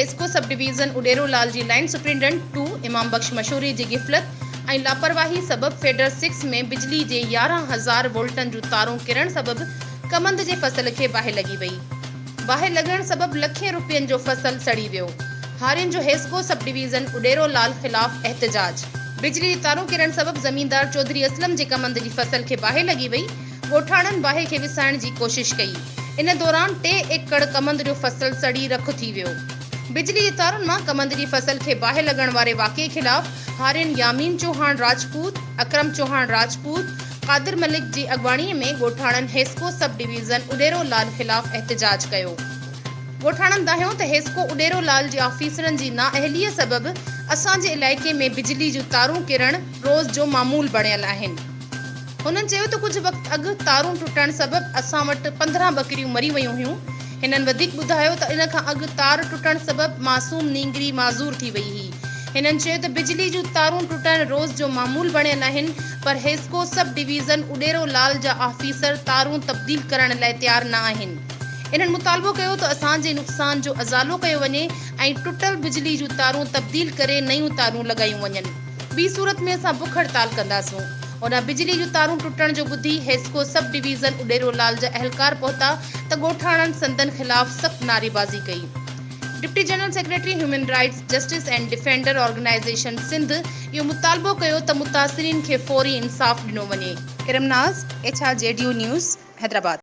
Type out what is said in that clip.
HESCO sub division Udero لال جي line superintendent two Imam Bakhsh مشوري جي غفلت ۽ لاپرواهي سبب فيڊر سڪس ۾ بجلي جي 11 هزار وولٽن جون تارون ڪرڻ سبب ڪمند جي فصل کي باهه لڳي وئي. باهه لڳڻ سبب لکين روپين جو فصل سڙي ويو. هارين جو حيسڪو سب ڊويزن اڏيرو لال خلاف احتجاج. بجلي جي تارون ڪرڻ سبب زميندار چوڌري اسلم جي ڪمند جي فصل کي باهه لڳي وئي. ڳوٺاڻن باهه کي وسائڻ جي ڪوشش ڪئي. ان دوران ٽي ايڪڙ ڪمند جو فصل سڙي رک ٿي ويو. بجلي جي تارن مان ڪمند جي فصل کي باهه لڳڻ واري واقعي خلاف هارين يامين چوهاڻ راجپوت، اڪرم چوهاڻ راجپوت، قادر ملڪ جي اڳواڻي ۾ ڳوٺاڻن حيسڪو سب ڊويزن اڏيرو لال خلاف احتجاج ڪيو. ڳوٺاڻن دانهيو ته حيسڪو اڏيرو لال جي آفيسرن جي نااهلي سبب اسان جي علائقي ۾ بجلي جون تارون ڪرڻ روز جو معمول بڻيل آهن. هنن چيو ته ڪجهه وقت اڳ تارون ٽٽڻ سبب اسان وٽ 15 ٻڪريون مري ويون هيون. هنن وڌيڪ ٻڌايو ته ان کان اڳ تار ٽٽڻ سبب معصوم نينگري معذور ٿي وئي هئي. هنن چيو ته بجلي جون تارون ٽٽڻ روز جو معمول بڻيل آهن پر حيسڪو سب ڊويزن اڏيرو لال جا آفيسر تارون تبديل ڪرڻ لاء تيار نه آهن. انهن مطالبو ڪيو ته اسان جي نقصان جو ازالو ڪيو وڃي ۽ ٽٽل بجلي جون تارون تبديل ڪري نيون تارون لڳايون وڃن. ٻي صورت ۾ اسان بک هڙتال ڪنداسون. هوڏانهن بجلي جون تارون ٽٽڻ جو ٻڌي حيسڪو سب ڊويزن اڏيرو لال جا اهلڪار پهتا ته ڳوٺاڻن سندن خلاف سخت نعريبازي ڪئي. Deputy general secretary human rights justice and defender organisation Sindh اهو مطالبو ڪيو ته متاثرين کي فوري انصاف ڏنو وڃي. Iram Naz, H R G D news, Hyderabad.